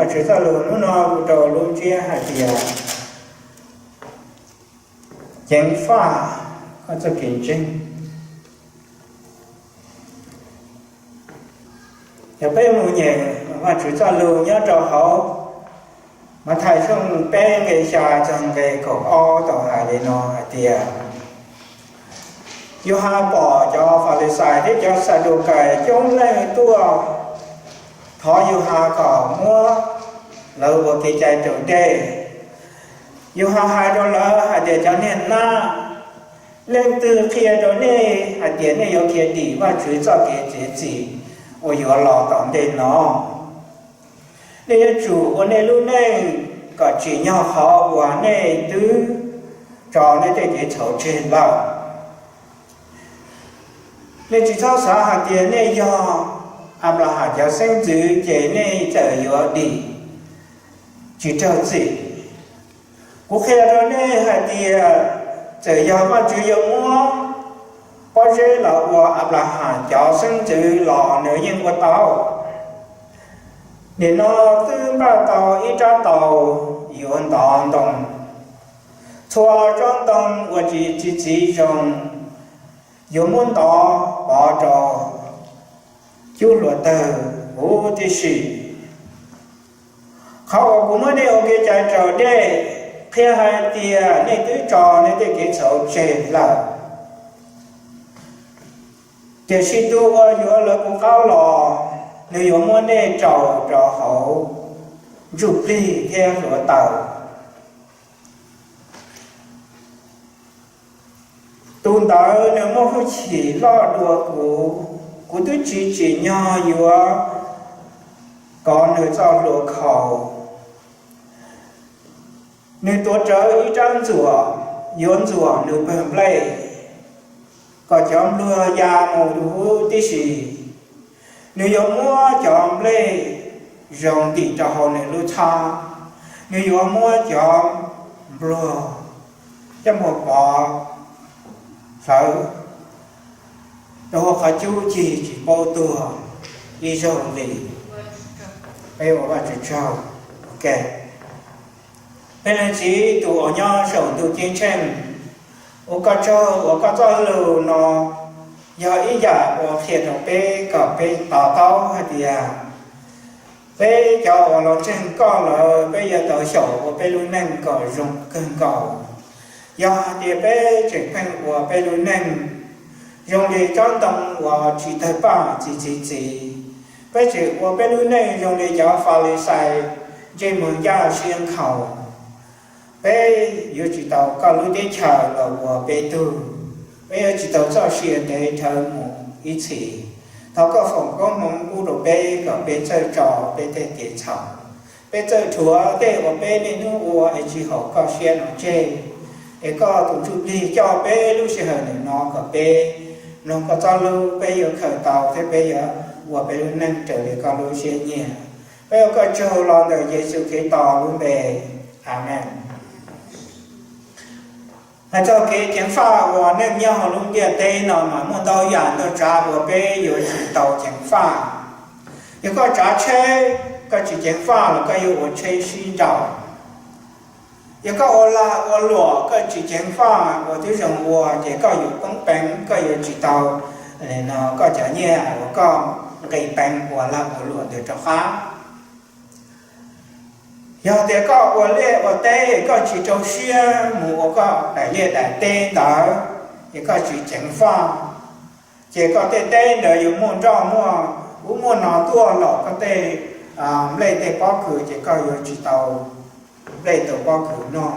Tswv txoj lus hnub no kuv rau lub ntsiab hais tias ceev faj koj txoj kev ntseeg. Yog peb mus nyeem Vajtswv txoj lus nyob rau hauv Mathais tshooj peb nqe xya txog nqe kaum ob tau hais li no hais tias, Yauhas pom cov Falixais thiab cov Xadukais coob leej tuaj thov Yauhas kom muab lawv ua kev cai raus dej. Yauhas hais rau lawv hais tias, Cov niag nab, leej twg qhia rau nej hais tias nej yuav khiav dim Vajtswv txoj kev txiav txim uas yuav los tom ntej no? Nej yuav tsum ua nej lub neej kom tsim nyog qhov uas nej twb tso nej tej kev txhaum tseg lawm. Nej tsis txhob xav hais tias nej yog Anplaham cov xeeb ntxwv ces nej txawm yuav dim tsis raug txim. Kuv qhia rau nej hais tias txawm yog Vajtswv yuav muab pob zeb los ua Anplaham cov xeeb ntxwv los nws yeej ua tau. Nim no twb npaj tau ib rab taus yuav ntov ntoo. Txhua tsob ntoo uas tsis txi txiv zoo yuav muab ntov pov rau cub hluav taws huv tib si. Qhov uas kuv muab nej ua kev cai raus dej qhia hais tias nej twb tso nej tej kev txhaum tseg lawm. Tiam sis tus uas yuav lawv kuv qab los, nws yuav muab nej rau rau hauv ntsuj plig thiab hluav taws. Tus ntawd nws muaj hwj chim loj dua kuv, kuv twb tsis tsim nyog yuav kov nws txoj hlua khau. Nws tuav rawv ib rab ntxuam, yuav ntxuam nws pawg nplej, kom cov npluag ya mus huv tib si. Nws yuav muab cov nplej zoo ntim rau hauv nws lub txhab, nws yuav muab cov npluag coj mus pov hlawv rau hauv qhov cub cig tsis paub tuag ib zaug li. Peb ua Vajtswv tsaug. Ok. Peb Leej Txiv tus uas nyob saum ntuj ceeb tsheej, ua koj tsaug uas koj txoj lus no yog ib yam uas qhia rau peb kom peb to taub hais tias peb cov uas los ntseeg koj lawm, peb yuav tau xyaum ua peb lub neej kom zoo kawg nkaus. Yog hais tias peb tseem pheej ua peb lub neej zoo li tsob ntoo uas tsis tawg paj txi txiv txiv, peb tseem ua peb lub neej zoo li cov Falixais ntsej muag ncaj siab nkhaus, peb yuav tsis tau koj lub teb chaws los ua peb tug, peb yuav tsis tau txoj sia ntev dhawv mus ib txhis. Thov koj foom koob hmoov pub rau peb kom peb txawj tso peb tej kev txhaum, peb txawj rhuav tej uas peb niaj hnub ua es tsis haum koj siab no tseg, es koj tus ntsuj plig coj peb lub sij hawm nim no kom peb mloog koj txoj lus, peb yuav khaws tau thiab peb yuav ua peb lub neej raws li koj lub siab nyiam. Peb ua koj tsaug los ntawm Yexus Khetos lub npe, Amees. Hais txog kev ceev faj uas neej nyob hauv lub ntiaj teb no mas muaj ntau yam ntau tsav uas peb yuav tsum tau ceev faj. Yog koj tsav tsheb, koj tsis ceev faj los koj yuav ua tsheb sib nraus. Yog koj ua lag ua luam koj tsis ceev faj ua tib zoo ua ces koj yuav poob peev, koj yuav tsis tau koj cov nyiaj uas koj nqis peev ua lag ua luam ntawd rov qab. Yog tias koj ua liaj ua teb koj tsis rau siab mus ua koj daim liaj daim teb ntawd, ces koj tsis ceev faj, ces koj tej teb ntawd yuav muaj nroj muaj ub muaj no tuaj los koj tej nplej tej pob kws ces koj yuav tsis tau nplej tau pob kws noj.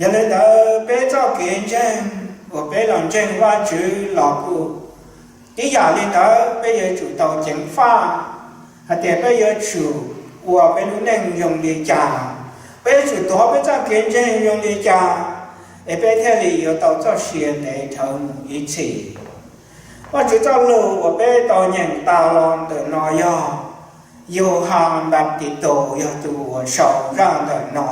Yog li ntawd peb txoj kev ntseeg uas peb los ntseeg Vajtswv los kuj tib yam li ntawd, peb yuav tsum tau ceev faj hais tias peb yuav tsum ua peb lub neej zoo li cas, peb yuav tsum tuav peb txoj kev ntseeg zoo li cas, es peb thiaj li yuav tau txoj sia ntev dhawv mus ib txhis. Vajtswv txoj lus uas peb tau nyeem tas los ntawm no yog Yauhas Npatitus yog tus uas sau zaj ntawm no.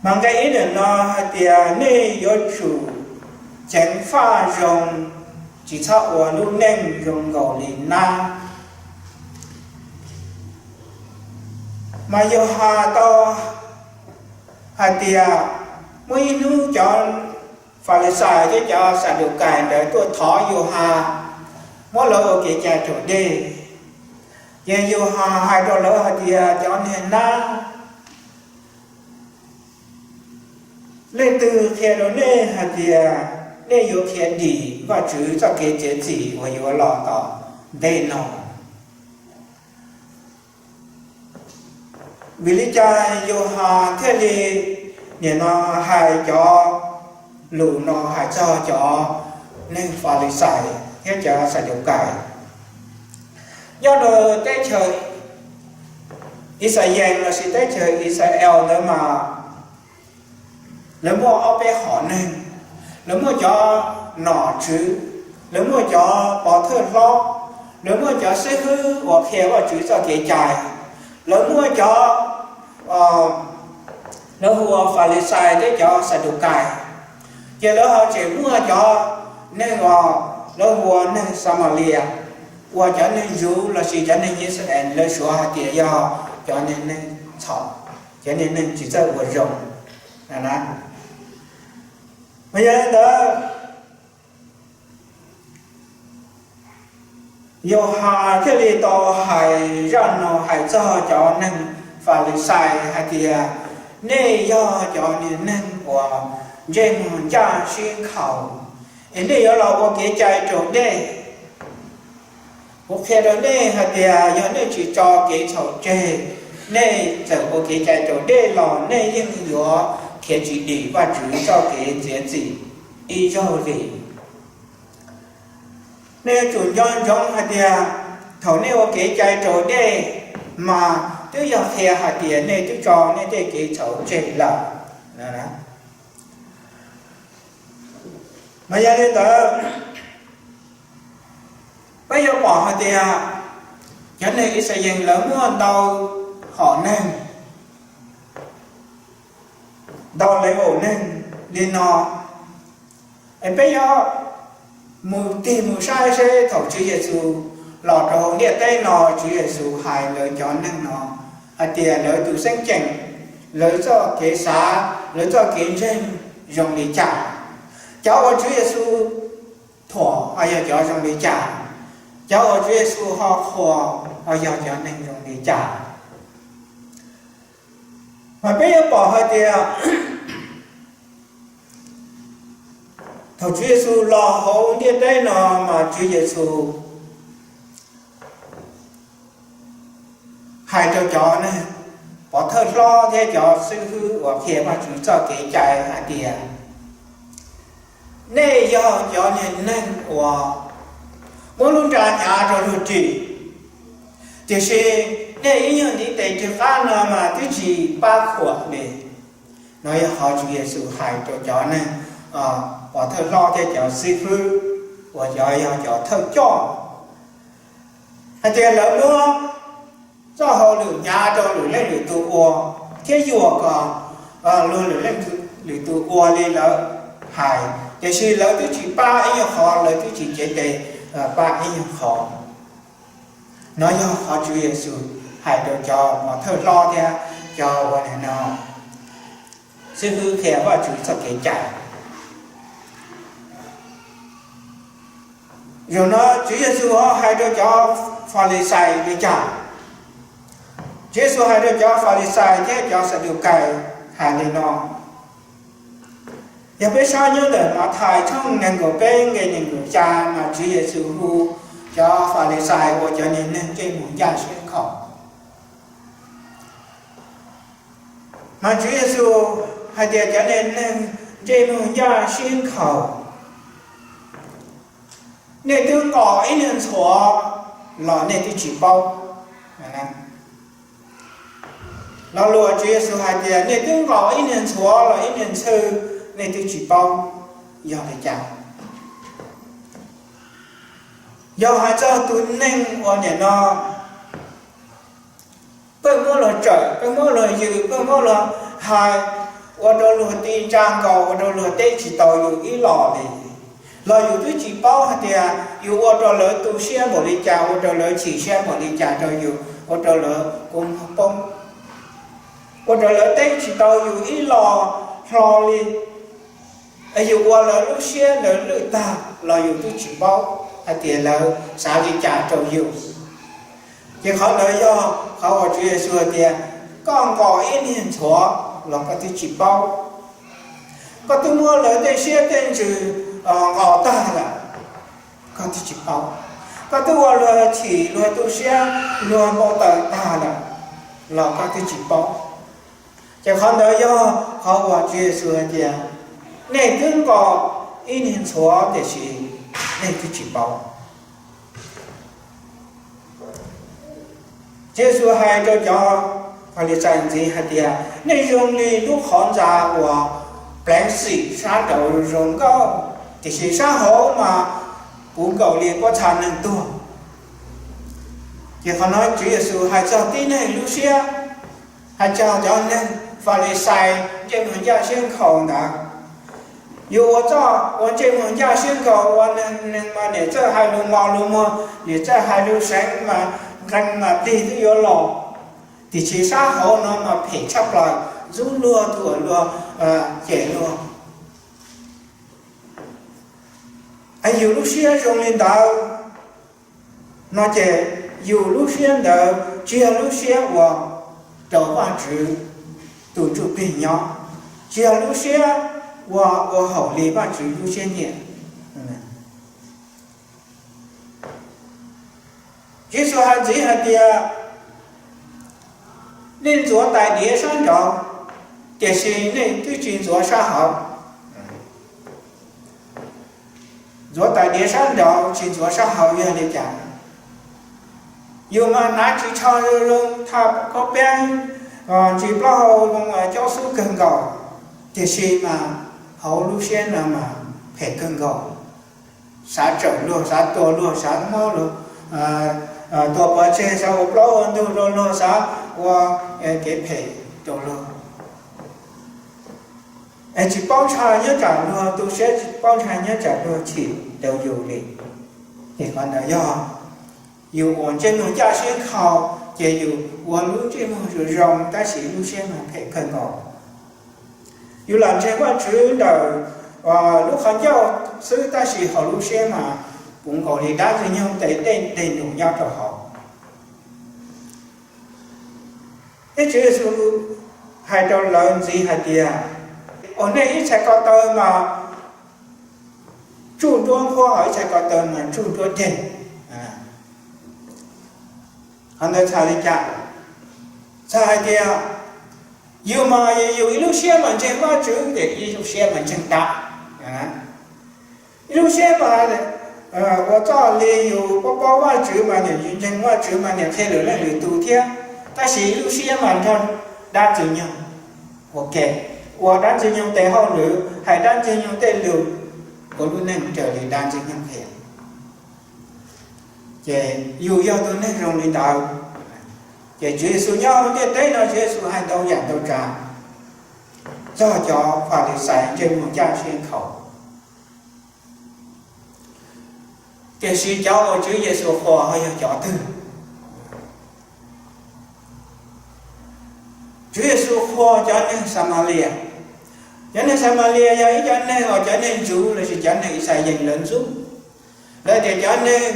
Mas nqe ib ntawm no hais tias nej yuav tsum ceev faj zoo, tsis txhob ua lub neej zoo nkaus li nab. Mas Yauhas tau hais tias muaj ib hnub cov Falixais thiab cov Xadukais ntawd tuaj thov Yauhas muab lawv ua kev cai raus dej. Ces Yauhas hais rau lawv hais tias, cov niag nab, leej twg qhia rau nej hais tias nej yuav khiav dim Vajtswv txoj kev txiav txim uas yuav los tom ntej no? Vim li cas Yauhas thiaj li nim no hais cov lus no hais txog cov neeg Falixais thiab cov Xadukais? Nyob rau teb chaws Ixayees lossis teb chaws Ixayees ntawd mas lawv muaj ob peb hom neeg. Lawv muaj cov nom tswv, lawv muaj cov pov thawj hlob, lawv muaj cov xib hwb uas qhia Vajtswv txoj kev cai, lawv muaj cov, lawv hu ua Falixais thiab cov Xadukais. Ces lawv ho tseem muaj cov neeg uas lawv hu ua neeg Xamalias, uas cov neeg Zuv lossis cov neeg Yixalayees lawv suav hais tias yog cov neeg txhaum, cov neeg tsis txawj ua zoo. Mas yog li ntawd, Yauhas thiaj li tau hais zaj no hais txog cov neeg Falixais hais tias, nej yog cov niag neeg uas ntsej muag ncaj sib nkhaus, es nej yuav los ua kev cai raus dej. Kuv qhia rau nej hais tias yog nej tsis tso kev txhaum tseg, nej txawm ua kev cai raus dej los nej yeej yuav khiav tsis dim Vajtswv txoj kev txiav txim ib zaug li. Nej yuav tsum nco ntsoov hais tias thaum nej ua kev cai raus dej mas twb yog qhia hais tias nej twb tso nej tej kev txhaum tseg lawm. Mas yog li ntawd, peb yuav pom hais tias cov neeg Ixayees lawv muaj ntau hom neeg, ntau leej neeg li no. Es peb yuav mus tig mus saib seb thaum Tswv Yexus los rau hauv ntiaj teb no, Tswv Yexus hais lawv cov neeg no hais tias lawv tus xeeb ceem, lawv txoj kev xav, lawv txoj kev ntseeg zoo li cas. Cov uas Tswv Yexus thuam ho yog cov zoo li cas? Cov uas Tswv Yexus ho qhuas ho yog cov neeg zoo li cas? Mas peb yuav pom hais tias thaum Tswv Yexus los hauv ntiaj teb no mas Tswv Yexus hais rau cov neeg pov thawj hlob thiab cov xib hwb uas qhia Vajtswv txoj kev cai hais tias, nej yog cov niag neeg uas muab lub nra hnyav rau luag ris, tiam sis nej ib nyuag ntiv tes ris qab no mas twb tsis pab khuam li. No yog qhov Tswv Yexus hais rau cov neeg pov thawj hlob thiab cov xib hwb uas cov yog cov thawj coj, hais tias lawv muab txoj hauj lwm hnyav rau lwm leej lwm tus ua, thiab yuam kom luag lwm leej lwm tus ua li lawv hais, tiam sis lawv twb tsis pab ib nyuag qhov, lawv twb tsis cev tes pab ib nyuag qhov. No yog qhov Tswv Yexus hais rau cov pov thawj hlob thiab cov uas nim no xib hwb qhia Vajtswv txoj kev cai. Zaum no Tswv Yexus ho hais rau cov Falixais li cas? Tswv Yexus hais rau cov Falixais thiab cov Xadukais hais li no. Yog peb saib nyob ntawm Mathais tshooj nees nkaum peb nqe nees nkaum xya mas Tswv Yexus hu cov Falixais ua cov niag neeg ntsej muag ncaj sib nkhaus. Mas Tswv Yexus hais tias cov niag neeg ntsej muag ncaj sib nkhaus, nej twb nqos ib niag ntxhuav los nej twb tsis paub. Lo lus Tswv Yexus hais tias nej twb nqos ib niag ntxhuav los ib niag ntxhw, nej twb tsis paub yog li cas. Yog hais txog tus neeg uas nim no peb muab luag tsawm, peb muab luag yws, peb muab luag hais, ua rau luag ti ntsa nkaus, ua rau luag teb tsis tau yus ib los li, los yus twb tsis paub hais tias yus ua rau lawv tu siab npaum li cas, ua rau lawv chim siab npaum li cas rau yus, ua rau lawv kua muag poob. Ua rau lawv teb tsis tau yus ib lo hlo li. Yus ua lawv lub siab ntawd lwj tag los yus twb tsis paub hais tias lawv xav li cas rau yus. Ces qhov ntawd yog qhov uas Tswv Yexus hais tias, koj nqos ib niag ntxhuav los koj twb tsis paub. Koj twb muab lawv tej siab tej ntsws nqos tag lawm, koj twb tsis paub. Koj twb ua luag chim luag tu siab, luag npau taws tag lawm los koj twb tsis paub. Ces qhov ntawd yog qhov uas Tswv Yexus hais tias, nej twb nqos ib niag ntxhuav tiam sis nej twb tsis paub. Tswv Yexus hais rau cov Falixais ntxiv hais tias, nej zoo li lub qhov ntxa uas pleev xim sab nraud zoo nkauj, tiam sis sab hauv mas puv nkaus li pob txha neeg tuag. Ces qhov no Tswv Yexus hais txog tib neeg lub siab, hais txog cov neeg Falixais ntsej muag ncaj siab nkhaus ntawd. Yus ua txoj ua ntsej muag ncaj siab nkhaus, ua neeg mas niam txawj hais lus mos lus muag, niam txawj hais lus seev mas nqee mas plig twb yuav los, tiam sis sab hauv no mas phem tshaj plaws, ntxub luag, thuam luag, cem luag. Yus lub siab zoo li ntawd no ces yus lub siab ntawd tsis yog lub siab uas rau Vajtswv tus ntsuj plig nyob, tsis yog lub siab uas ua haum li Vajtswv lub siab nyiam. Tswv Yexus hais ntxiv hais tias, nej ntxuav tais diav sab nraud, tiam sis nej twb tsis ntxuav sab hauv. Ntxuav tais diav sab nraud tsis ntxuav sab hauv yog li cas? Yus mas hnav ris tsho zoo zoo, thaj khaub peeb, ntsis plaub hau zoo, cob xub kawg nkaus, tiam sis mas hauv lub siab no mas phem kawg nkaus. Xav tsawm luag, xav tua luag, xav mob luag, tua pov tseg, xav ua plaub ua ntug rau luag, xav ua kev phem rau luag. Es tsis paub ntshai nyob tsam luag tu siab, tsis paub ntshai nyob tsam luag chim rau yus li. Ces qhov ntawd yog yus uas ntsej muag ncaj siab nkhaus, ces yus ua lub ntsej muag zoo zoo tab sis lub siab mas phem kawg nkaus. Yus lam ntseeg Vajtswv ntawm lub qhov ncauj xwb tab sis hauv lub siab mas puv nkaus li dab ntxwg nyoog tes dej dej num nyob rau hauv. Ib Tswv Yexus hais rau lawv ntxiv hais tias, ua nej ib txhais ko taw mas tsuj nruab nqhuab, ho ib txhais ko taw mas tsuj nruab ceg. Qhov ntawd txhais li cas? Txhais hais tias yus mas yus ib lub siab mas ntseeg Vajtswv, ces ib lub siab mas ntseeg dab. Ib lub siab mas ua txoj li yus paub paub Vajtswv mas niam, yus ntseeg Vajtswv mas niam qhia lwm leej lwm tus thiab, tab sis ib lub siab mas nrog dab ntxwg nyoog ua ke, ua dab ntxwg nyoog tes hauj lwm, hais dab ntxwg nyoog tej lus, ua lub neej raws li dab ntxwg nyoog qhia. Ces yus yog tus neeg zoo li ntawd. Ces Tswv Yexus nyob hauv ntiaj teb no Tswv Yexus hais ntau yam ntau tsav txog cov Falixais ntsej muag ncaj siab nkhaus. Tiam sis cov uas Tswv Yexus qhuas ho yog cov twg? Tswv Yexus qhuas cov neeg Xamalias. Cov neeg Xamalias yog ib cov neeg uas cov neeg ntsuv lossis cov neeg Ixayees lawv ntxub. Lawv tias cov neeg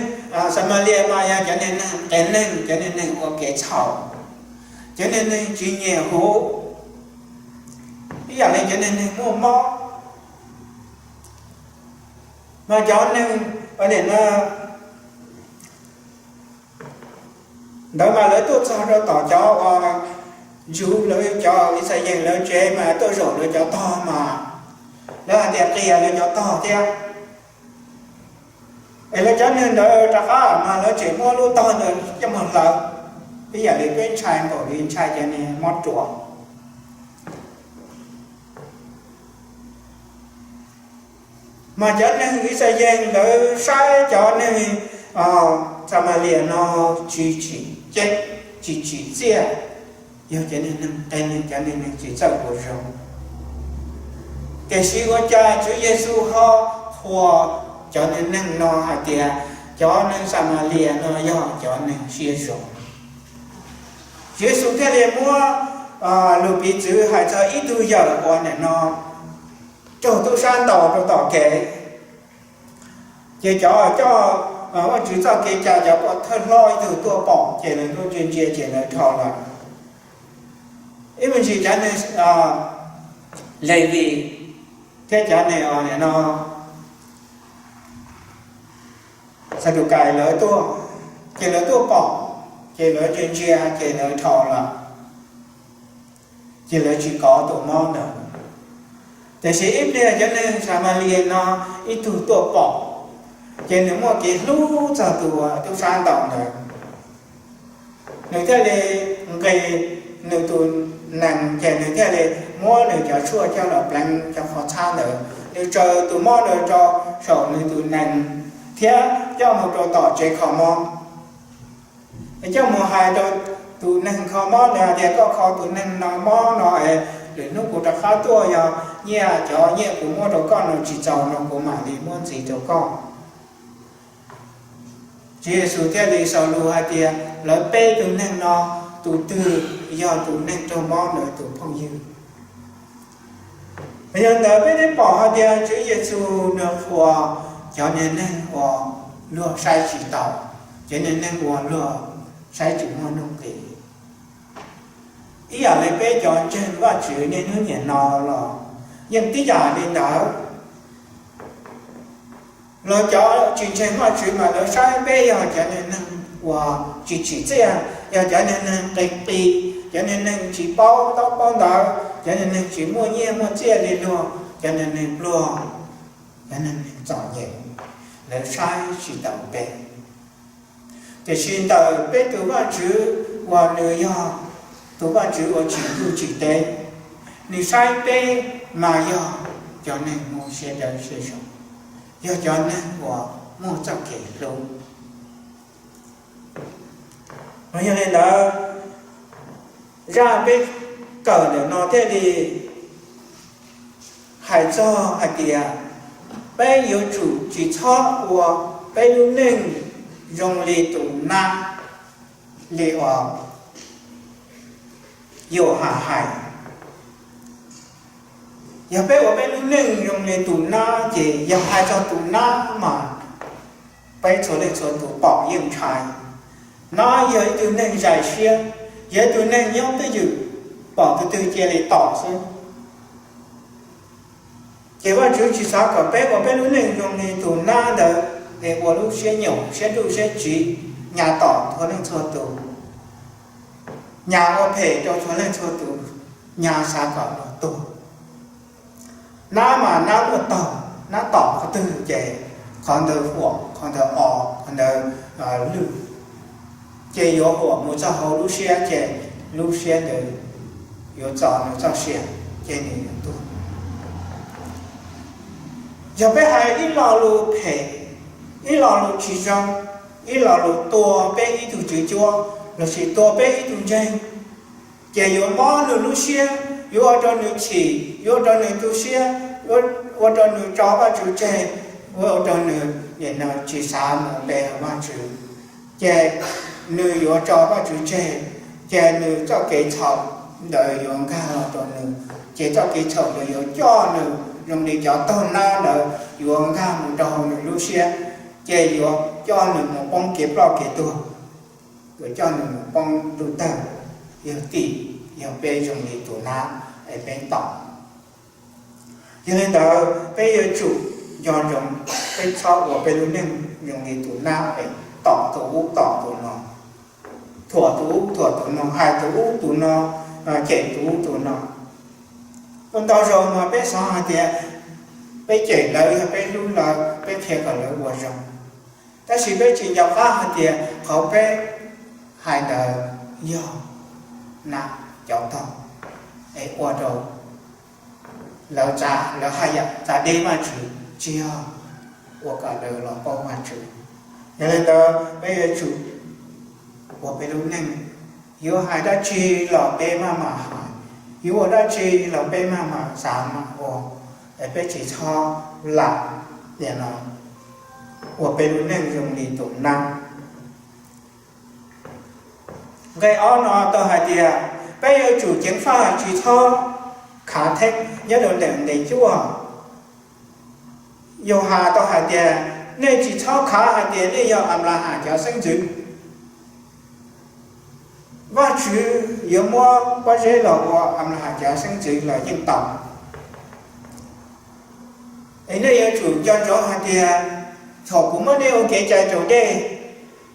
Xamalias mas yog cov neeg qias neeg, cov neeg ua kev txhaum, cov neeg tsis nyiam huv, ib yam li cov neeg muaj mob. Mas cov neeg ntawd mas lawv tuaj txog rau tom cov uas ntsuv lawv, cov Ixayees lawv tsev mas tuaj zaum lawv cov tog mas lawv hais tias qias lawv cov tog thiab. Es lawv cov neeg ntawd rov qab mas lawv tseem muab lub tog ntawd coj mus hlawv, ib yam li peb ntshai npaum li ntshai cov niag mob ruas. Mas cov neeg Ixayees lawv saib cov neeg Xamalias no tsis tsim txiaj, yog cov neeg qe, cov neeg tsis txawj ua zoo. Tiam sis ua cas Tswv Yexus ho qhuas cov neeg no hais tias cov neeg Xamalias no yog cov neeg siab zoo? Tswv Yexus thiaj li muab lus piv txwv hais txog ib tug yawm uas nim no raug tub sab ntaus rau tom kev, ces cov coj Vajtswv txoj kev cai cov pov thawj hlob ib tug tuaj pom ces lawv tuaj ntsia ntsia ces lawv dhau lawm. Ib me ntsis cov neeg Levis thiab cov neeg nim no Xadukais lawv tuaj, ces lawv tuaj pom, ces lawv ntsia ntsia ces lawv dhau lawm, ces lawv tsis kov tus mob ntawd. Tiam sis ib pliag cov neeg Xamalis no ib tug tuaj pom, ces nws muaj kev hlub txog tus tub sab ntaus ntawd, nws thiaj li nqis nws tus nees, ces nws thiaj li muab nws cov tshuaj coj los pleev cov qhov txhab ntawd, nws tsaws tus mob ntawd rau saum nws tus nees thiab coj mus rau tom tsev kho mob. Coj mus hais rau tus neeg kho mob ntawd hais tias, koj kho tus neeg no mob no es lwm hnub kuv rov qab tuaj yog nyiaj, cov nyiaj kuv muab rau koj no tsis txaus no kuv mam li muab ntxiv rau koj. Tswv Yexus thiaj li xaus lus hais tias lawv peb tug neeg no, tus twg yog tus neeg raug mob ntawd tus phooj ywg? Yog li ntawd peb thiaj pom hais tias Tswv Yexus nws qhuas cov niag neeg uas luag saib tsis taus, cov niag neeg uas luag saib tsis muaj nuj nqis. Ib yam li peb cov ntseeg Vajtswv niaj hnub nim no los yeej tib yam li ntawd. Los cov tsis ntseeg Vajtswv mas lawv saib peb yog cov niag neeg uas tsis tsim txiaj, yog cov niag neeg qis qis, cov niag neeg tsis paub ntaub paub ntawv, cov niag neeg tsis muaj nyiaj muaj txiaj li luag, cov niag neeg pluag, cov niag neeg txom nyem, lawv saib tsis taus peb. Tiam sis ntawm peb tus Vajtswv uas nws yog tus Vajtswv uas tsim ntuj tsim teb, nws saib peb mas yog cov neeg muaj siab dawb siab zoo, yog cov neeg uas muaj txoj kev hlub. Mas yog li ntawd, zaj peb kawm ntawm no thiaj li hais txog hais tias peb yuav tsum tsis txhob ua peb lub neej zoo li tus nab li uas Yauhas hais. Yog peb ua peb lub neej zoo li tus nab ces yog hais txog tus nab mas peb txhua leej txhua tus pom yeej ntshai. Nab yog ib tug neeg zais siab, yog ib tug neeg nyob twj ywm, pom tus twg cia li tom xwb. Ces Vajtswv tsis xav kom peb ua peb lub neej zoo li tus nab ntawd, es ua lub siab nyaum siab nruj siab tsiv, nyas tom txhua leej txhua tus, nyas ua phem rau txhua leej txhua tus, nyas xav kom luag tuag. Nab mas nab muaj taug, nab tom qhov twg ces qhov ntawd huam, qhov ntawd o, qhov ntawd lwj, ces yuav huam mus txog hauv lub siab ces lub siab ntawd yuav txo nws txoj sia, ces nws yuav tuag. Yog peb hais ib lo lus phem, ib lo lus tsis zoo, ib lo lus tua peb ib tug tswv cuab lossis tua peb ib tug ntseeg, ces yuav mob nws lub siab, yuav ua rau nws chim, yuav ua rau nws tu siab, ua rau nws tso Vajtswv tseg, ua rau nws nim no tsis xav mus pe Vajtswv, ces nws yuav tso Vajtswv tseg, ces nws txoj kev txhaum ntawd yuav nkag los rau nws, ces txoj kev txhaum ntawd yuav coj nws zoo li cov taug nab ntawd yuav nkag mus rau hauv nws lub siab, ces yuav coj nws mus poob kev ploj kev tuag, yuav coj nws mus poob ntuj tawg, yog tim, yog peb zoo li tus nab es peb tom. Yog li ntawd peb yuav tsum nco ntsoov, peb txhob ua peb lub neej zoo li tus nab es tom tus ub tom tus no, thuam tus ub thuam tus no, hais tus ub tus no, cem tus ub tus no. Ua ntau zaus mas peb xav hais tias peb cem lawv yog peb hlub lawv, peb qhia kom lawv ua zoo. Tab sis peb tsis nco qab hais tias qhov peb hais ntawd yog nab cov taug, es ua rau lawv txav, lawv haj yam txav deb Vajtswv, tsis yog ua kom lawv los paub Vajtswv. Yog li ntawd peb yuav tsum ua peb lub neej, yuav hais dab tsi los peb maj mam hais, yuav ua dab tsi los peb maj mam xav mam ua, es peb tsis txhob lam nim no ua peb lub neej zoo li tus nab. Nqe ob no tau hais tias, Peb yuav tsum ceev faj tsis txhob khav theeb nyob rau ntawm nqe cuaj. Yauhas tau hais tias, nej tsis txhob khav hais tias nej yog Anplahas cov xeeb ntxwv. Vajtswv yuav muab pob zeb los ua Anplahas cov xeeb ntxwv los yeej tau. Es nej yuav tsum nco ntsoov hais tias, thaum kuv muab nej ua kev cai raus dej,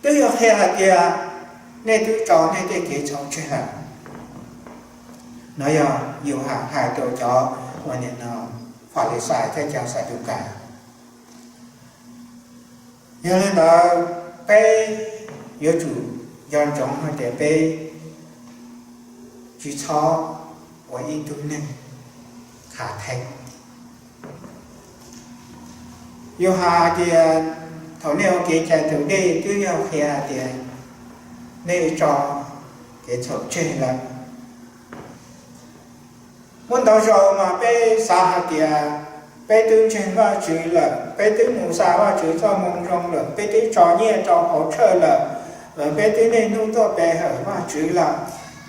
twb yog qhia hais tias nej twb tso nej tej kev txhaum tseg lawm. No yog Yauhas hais rau cov uas nim no Falixais thiab cov Xadukas. Yog li ntawd, peb yuav tsum nco ntsoov hais tias peb tsis txhob ua ib tug neeg khav theeb. Yauhas hais tias, thaum nej ua kev cai raus dej twb yog qhia hais tias nej tso kev txhaum tseg lawm. Muaj ntau zaus mas peb xav hais tias peb twb ntseeg Vajtswv lawm, peb twb mus xa Vajtswv txoj moo zoo lawm, peb twb tso nyiaj rau hauv church lawm, peb twb niaj hnub tuaj pe hawm Vajtswv lawm,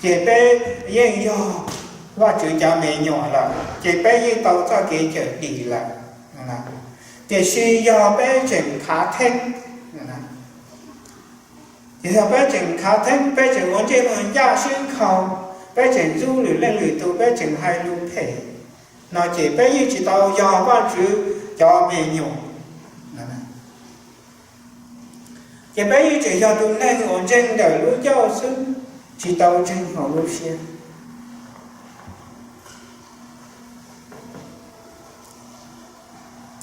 ces peb yeej yog Vajtswv cov me nyuam lawm, ces peb yeej tau txoj kev cawm dim lawm. Tiam sis yog peb tseem khav theeb, ces yog peb tseem khav theeb, peb tseem ua ntsej muag ncaj siab nkhaus, peb tseem ntxub lwm leej lwm tus, peb tseem hais lus phem, no ces peb yeej tsis tau yog Vajtswv cov me nyuam. Ces peb yeej tseem yog tus neeg uas ntseeg ntawm lub ncauj xwb, tsis tau ntseeg hauv lub siab.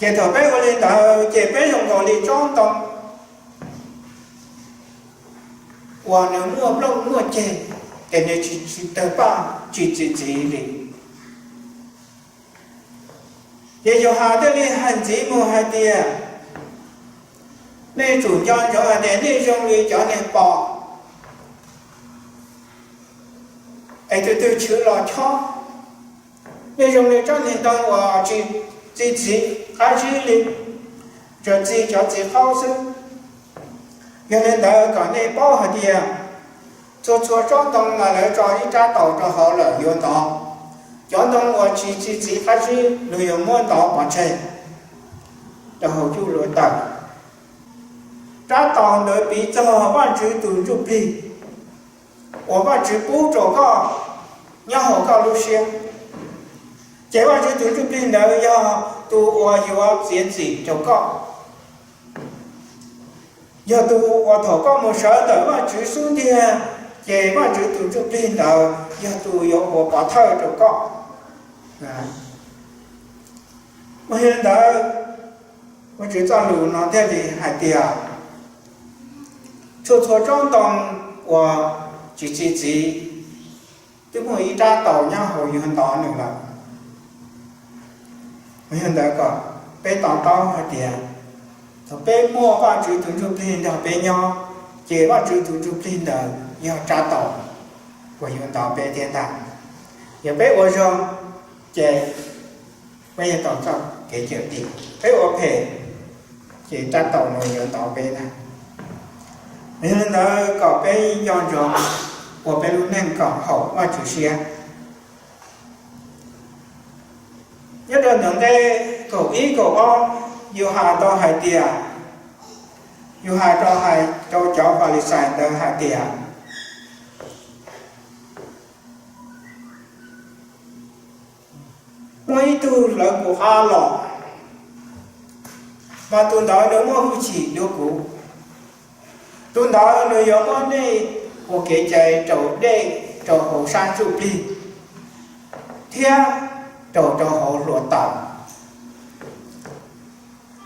Ces thaum peb ua li ntawd ces peb zoo nkaus li tsob ntoo uas nws muaj nplooj muaj ceg, ces nws tsis tsis tawg paj tsis txi txiv li. Ces Yauhas thiaj li hais ntxiv mus hais tias, nej tsum nco ntsoov hais tias nej zoo li cov niag pos es tus twg tshwv los chob. Nej zoo li tsob niag ntoo uas tsis txi txiv qab zib li, tsuas txi cov txiv qaub xwb. Yog li ntawd kom nej paub hais tias txhua txhua tsob ntoo mas lawv tso ib rab taus rau hauv lawm yuav ntov. Cov ntoo uas tsis txi txiv qab zib luag yuav muab ntov pov tseg rau hauv cuj luav taws. Rab taus ntawd piv txog Vajtswv tus ntsuj plig uas Vajtswv pub rau koj nyob hauv koj lub siab. Ces Vajtswv tus ntsuj plig ntawd yog tus uas yuav txiav txim rau koj, yog tus uas thaum koj mus sawv ntawm Vajtswv xub ntiag, ces Vajtswv tus ntsuj plig ntawd yog tus yuav ua pov thawj rau koj. Mas yog li ntawd, Vajtswv txoj lus no thiaj li hais tias txhua txhua tsob ntoo uas tsis txi txiv twb muaj ib rab taus nyob hauv yuav ntov nws lawm. Mas yog ntawd kom peb to taub hais tias thaum peb muaj Vajtswv tus ntsuj plig nrog peb nyob, ces Vajtswv tus ntsuj plig ntawd yog rab taus uas yuav ntov peb thiab ntag. Yog peb ua zoo, ces peb yuav tau txoj kev cawm dim. Peb ua phem, ces rab taus no yuav ntov peb ntag. Yog li ntawd kom peb nco ntsoov ua peb lub neej kom haum Vajtswv siab. Nyob rau ntawm nqe kaum ib kaum ob, Yauhas tau hais tias, Yauhas tau hais rau cov Falixais ntawd hais tias, muaj ib tug lawv kuv qab los, mas tus ntawd nws muaj hwj chim dua kuv. Tus ntawd nws yuav muab nej ua kev cai raus dej rau hauv sab ntsuj plig thiab raus rau hauv hluav taws.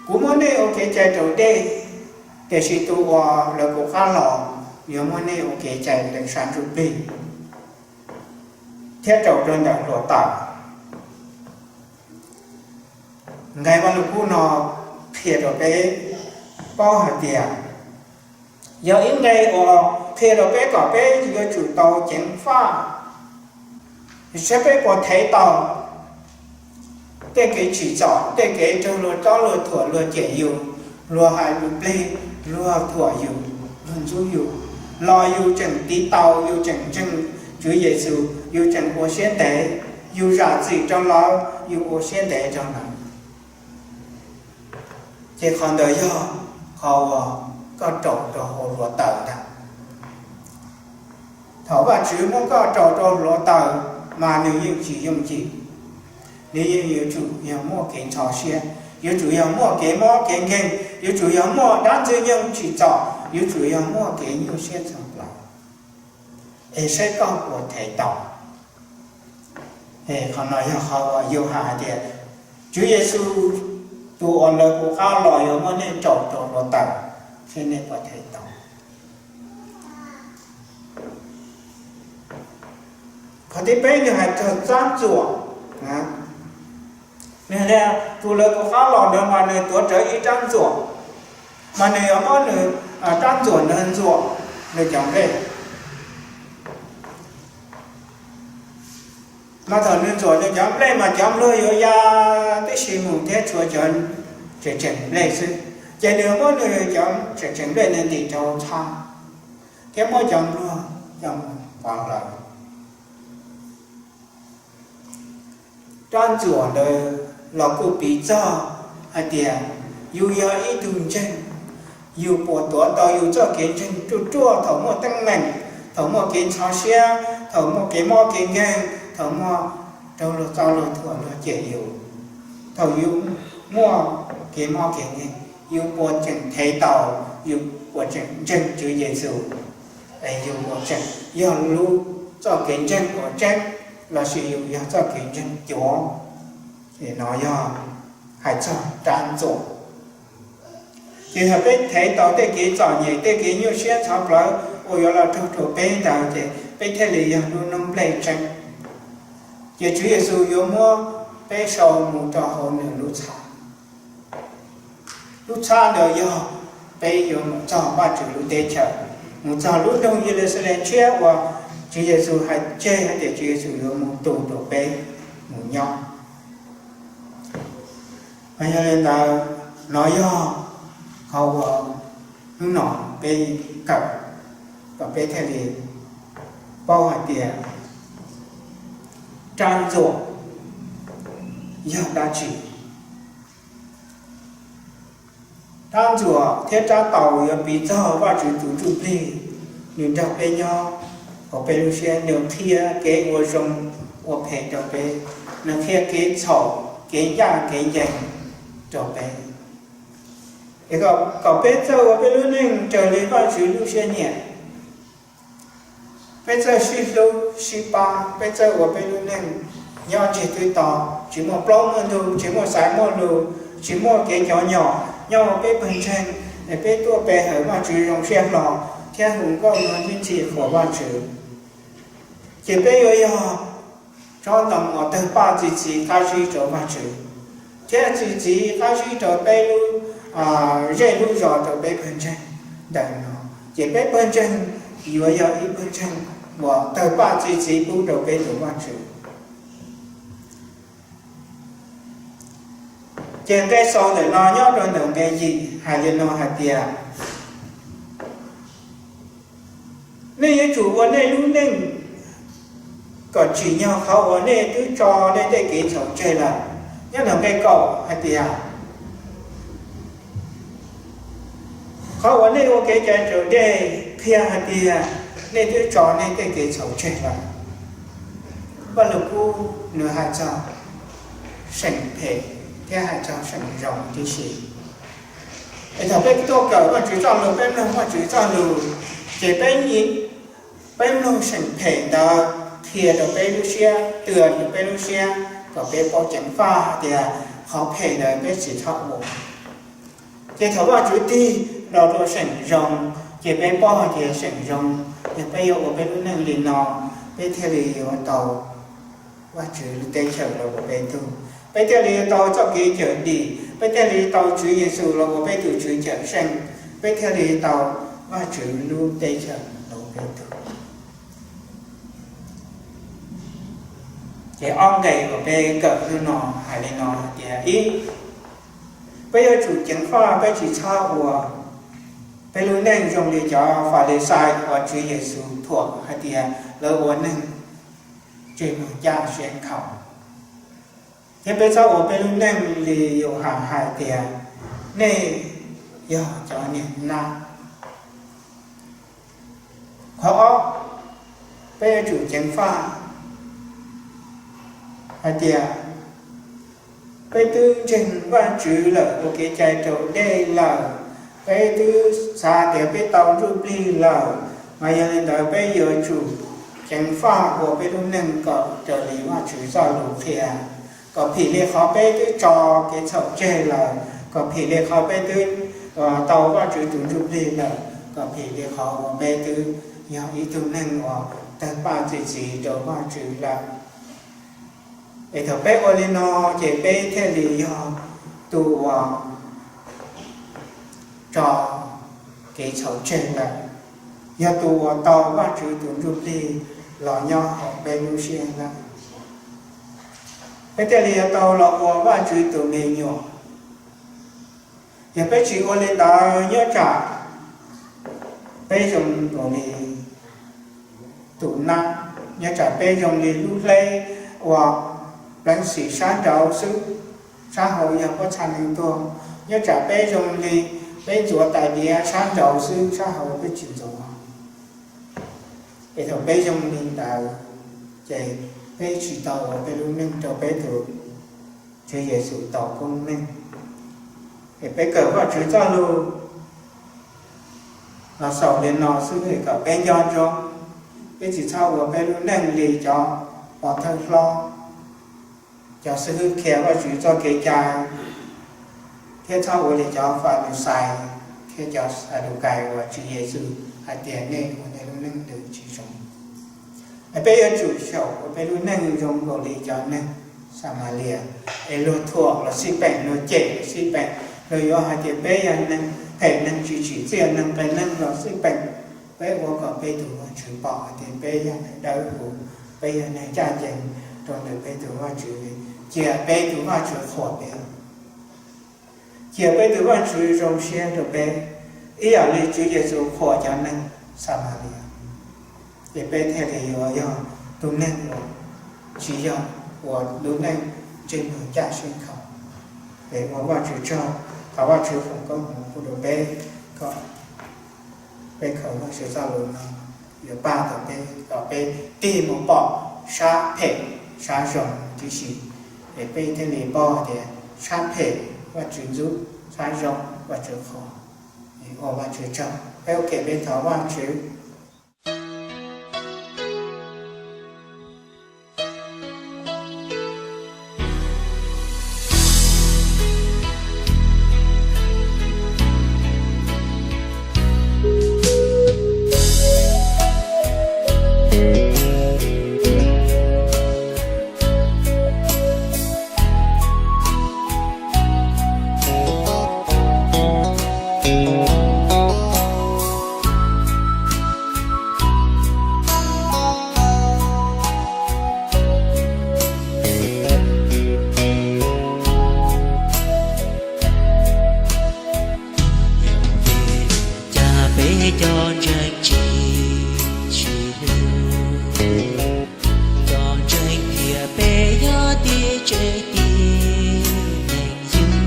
Kuv muab nej ua kev cai raus dej, tiam sis tus uas lawv kuv qab los yuav muab nej ua kev cai raus sab ntsuj plig thiab raus rau ntawm hluav taws. Nqe Vaj Lug Kub no qhia rau peb paub hais tias yog ib nqe uas qhia rau peb kom peb yuav tsum tau ceev faj, saib peb puas thev tau tej kev tsim txom, tej kev raug luag cob luag thuam luag cem yus, luag hais lus plig, luag thuam yus, luag ntxub yus, los yus tseem tiv taus, yus tseem ntseeg, Tswv Yexus, yus tseem ua siab ntev, yus zam txim rau lawv, yus ua siab ntev rau lawv. Ces qhov ntawd yog qhov uas koj raus rau hauv hluav taws ntag. Thaum Vajtswv muab koj raus rau hluav taws, mas nws yeej tsis yooj yim. Nws yeej yuav tsum yog muaj kev ntxhov siab, yuav tsum yog muaj kev mob kev nkeeg, yuav tsum yog muaj dab ntxwg nyoog tsim txom, yuav tsum yog muaj kev nyuaj siab txog plaws, es saib koj puas thev tau. Qhov no yog qhov uas yus hais tias, Tswv Yexus, tus uas lawv kuv qab los yuav muab nej raus rau hluav taws, saib nej puas thev tau. Qhov thib peb nws hais txog rab ntxuam. Nws tias, tus lawv kuv qab los ntawd mas nws tuav rawv ib rab ntxuam, mas nws yuav muab nws rab ntxuam ntawd ntxuam nws cov nplej. Mas thaum nws ntxuam nws cov nplej mas cov npluag yuav ya tib si mus thiab tshuav cov tseem tseem nplej xwb. Ces nws muab nws cov tseem tseem nplej nws ntim rau txhab, thiab muab cov npluag coj mus pov hlawv. Rab ntxuam ntawd los kuj piv txog hais tias yus yog ib tug ntseeg, yus puas tuav tau yus txoj kev ntseeg ruaj ruaj thaum muaj teeb meem, thaum muaj kev ntxhov siab, thaum muaj kev mob kev nkeeg, thaum muaj rau luag txoj luag thuam luag cem yus. Thaum yus muaj kev mob kev nkeeg, yus puas tseem thev tau, yus puas tseem ntseeg Tswv Yexus, es yus puas tseem yog lub txoj kev ntseeg uas tseeb, lossis yus yog txoj kev ntseeg cuav? Ces no yog hais txog rab ntxuam. Ces yog peb thev tau tej kev txom nyem, tej kev nyuaj siab txhov plawv uas yuav los raug rau peb ntawd, ces peb thiaj li yog lub noob nplej tseeb. Ces Tswv Yexus yuav muab peb sau mus rau hauv nws lub txhab. Lub txhab ntawd yog peb yuav mus txog Vajtswv lub teb chaws, mus txog lub nroog Yeluxalees tshiab uas Tswv Yexus hais tseg hais tias Tswv Yexus yuav mus tu rau peb mus nyob. Mas yog li ntawd, no yog qhov uas hnub no peb kawm kom peb thiaj li paub hais tias rab ntxuam yog dab tsi. Rab ntxuam thiab rab taus yuav piv txog Vajtswv tus Ntsuj Plig, nws nrog peb nyob hauv peb lub siab, nws qhia kev ua zoo ua phem rau peb, nws qhia kev txhaum kev ncaj kev ncees rau peb, es kom peb txawj ua peb lub neej raws li Vajtswv lub siab nyiam. Peb txawj sib hlub sib pab, peb txawj ua peb lub neej nyob ntsiag twb to, tsis muaj plaub muaj ntug, tsis muaj xaiv muaj lus, tsis muaj kev cov nyom, nyob ua peb pawg ntseeg, es peb tuaj pe hawm Vajtswv zoo siab hlo thiab hu nkauj hu ntxhi qhuas Vajtswv. Ces peb yuav yog tsob ntoo uas tawg paj txi txiv qab zib rau Vajtswv, thiab txi txiv qab zib rau peb lub zej lub zos, rau peb pawg ntseeg ntawm no. Ces peb pawg ntseeg yuav yog ib pawg ntseeg uas tawg paj txi txiv pub rau peb tus Vajtswv. Ces nqe xaus ntawm no nyob rau ntawm nqe yim hais li no hais tias, nej yuav tsum ua nej lub neej kom tsim nyog qhov uas nej twb tso nej tej kev txhaum tseg lawm. Nyob ntawm nqe kaum hais tias, qhov uas nej ua kev cai raus dej qhia hais tias nej twb tso nej tej kev txhaum tseg lawm. Vaj Lug Kub nws hais txog seem phem thiab hais txog seem zoo tib si. Es thaum peb tuaj kawm Vajtswv txoj lus, peb mloog Vajtswv txoj lus, ces peb, peb mloog seem phem ntawd qhia rau peb lub siab, tws rau peb lub siab kom peb paub ceev faj tias qhov phem ntawd peb tsis txhob ua. Ces thaum Vajtswv tig los rau seem zoo, ces peb paub hais tias seem zoo, yog peb yuav ua peb lub neej li no, peb thiaj li yuav tau Vajtswv lub teb chaws los ua peb tug, peb thiaj li tau txoj kev cawm dim, peb thiaj li tau Tswv Yexus los ua peb tus Tswv Cawmseej, peb thiaj li tau Vajtswv lub teb chaws los ua peb tug. Ces ob nqe uas peb kawm hnub no hais li no hais tias, ib, peb yuav tsum ceev faj, peb tsis txhob ua Peb lub neej zoo li cov Falixais uas Tswv Yexus thuam hais tias lawv ua neeg ntsej muag ncaj siab nkhaus. Thiab peb txhob ua peb lub neej li Yauhas hais tias nej yog cov niag nab. Qhov ob, peb yuav tsum ceev faj hais tias peb twb ntseeg Vajtswv lawm, ua kev cai raus dej lawm, peb twb xav tias peb tau ntsuj plig lawm, mas yog li ntawd peb yuav tsum ceev faj ua peb lub neej kom raws li Vajtswv txoj lus qhia, kom phim li qhov peb twb tso kev txhaum tseg lawm, kom phim li qhov peb twb tau Vajtswv tus ntsuj plig lawm, kom phim li qhov uas peb twb yog ib tug neeg uas tawg paj txi txiv rau Vajtswv lawm. Es thaum peb ua li no, ces peb thiaj li yog tus uas tso kev txhaum tseg lawm, yog tus uas tau Vajtswv tus ntsuj plig los nyob hauv peb lub siab lawm. Peb thiaj li yuav tau los ua Vajtswv tus me nyuam. Yog peb tsis ua li ntawd, nyob tsam peb zoo nkaus li tus nab, nyob tsam peb zoo li lub hleb uas pleev xim sab nraud xwb, sab hauv yog pob txha neeg tuag. Nyob tsam peb zoo li peb ntxuav tais diav sab nraud xwb, sab hauv peb tsis ntxuav. Es thaum peb zoo li ntawd, ces peb tsis tau ua peb lub neej rau peb tus Tswv Yexus tau koob meej. Es peb kawm Vajtswv txoj lus los xaus li no xwb, es kom peb nco ntsoov, peb tsis txhob ua peb lub neej li cov pov thawj hlob, cov xib hwb qhia Vajtswv txoj kev cai, thiab txhob ua li cov Falixais thiab cov Xadukais uas Tswv Yexus hais tias nej ua nej lub neej ntawd tsis zoo. Es peb yuav tsum xyaum ua peb lub neej zoo nkaus li cov neeg Xamalias, es luag thuam los xij peem, luag cem los xij peem, luag yuav hais tias peb yog neeg phem, neeg tsis tsim txiaj, neeg qias neeg los xij peem. Peb ua kom peb tus Vajtswv pom hais tias peb yog neeg dawb huv, peb yog neeg ncaj ncees rau ntawm peb tus Vajtswv. Cia peb tus Vajtswv qhuas peb, cia peb tus Vajtswv zoo siab rau peb, ib yam li Tswv Yexus qhuas cov neeg Xamalias. Ces peb thiaj li yuav yog tus neeg uas tsis yog ua lub neej ntsej muag ncaj siab nkhaus. Peb ua Vajtswv tsaug, thov Vajtswv foom koob hmoov pub rau peb kom peb khaws Vajtswv txoj lus no yuav pab tau peb kom peb tig mus pom sab phem sab zoo tib si. Es peb thiaj li paub tias sab phem Vajtswv ntxub, sab zoo Vajtswv qhuas. Es ua Vajtswv tsaug, peb ua ke peb thov Vajtswv. Cas peb cov ntseeg tsis sib hlub, cov ntseeg tias peb yog tib tsev tib neeg yug.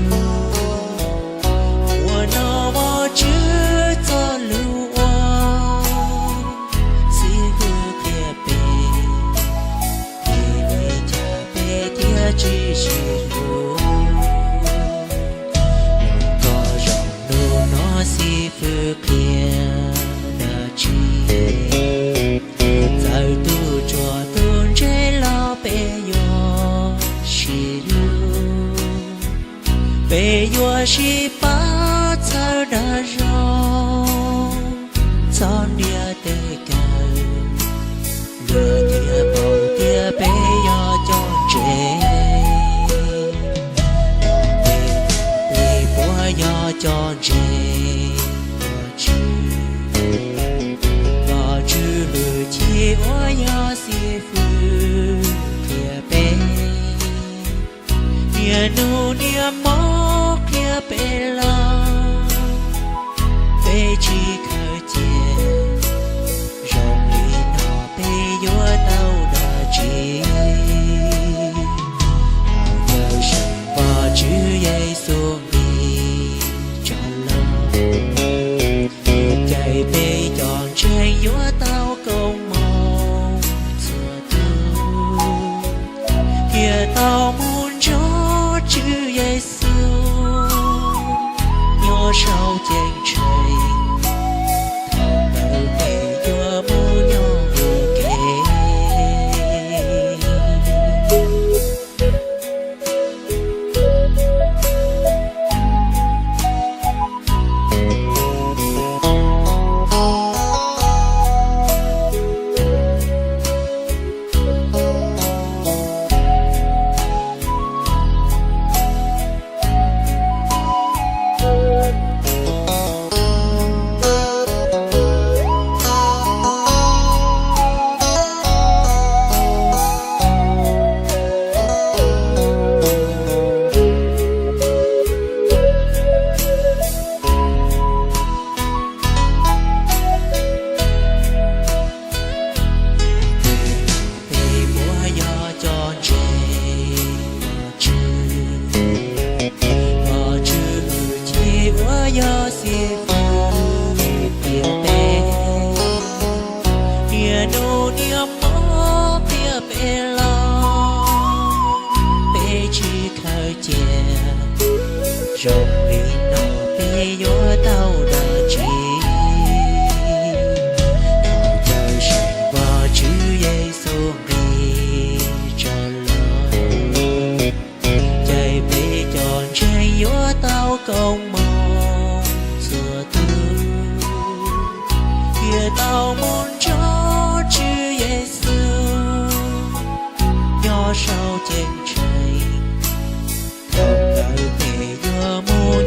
Ua no Vajtswv txoj lus ua xib fwb qhia peb, vim li cas peb thiaj tsis sib hlub. Los koj zaum hnub no xib fwb qhia dab tsi, txawm tus tsuas tus ntse los peb yuav sib hlub. Peb yuav sib pab txhawb dag zog, txhob ntiab tes kaw. Luag thiaj paub tias peb yog cov ntse, peb puas yog cov ntse Vajtswv? Vajtswv hwj chim uas yog xib fwb qhia peb, niaj hnub niaj hmo qhia peb los, peb peb tsis khaws cia, zoo li no peb yuav tau dab tsi? Thov caw seem Vajtswv Yexus nqis tso los, thiaj cais peb cov ntseeg yuav tau koob hmoov txhua tus, thiaj tau mus nrog Tswv Yexus nyob saum ceeb tsheej. Thaum ntawd peb yuav mus nyob ua ke. Peb puas yog cov ntseeg Vajtswv? Vajtswv hwj chim uas yog xib fwb qhia peb, niaj hnub niaj hmo qhia peb los, peb tsis khaws cia, zoo li no peb yuav tau dab tsi? Thov caw seem Vajtswv Yexus nqis tso los, cais peb cov ntseeg yuav tau koob hmoov txhua tus, thiaj tau mus nrog Tswv Yexus nyob saum ceeb tsheej. Thaum ntawd peb yuav mus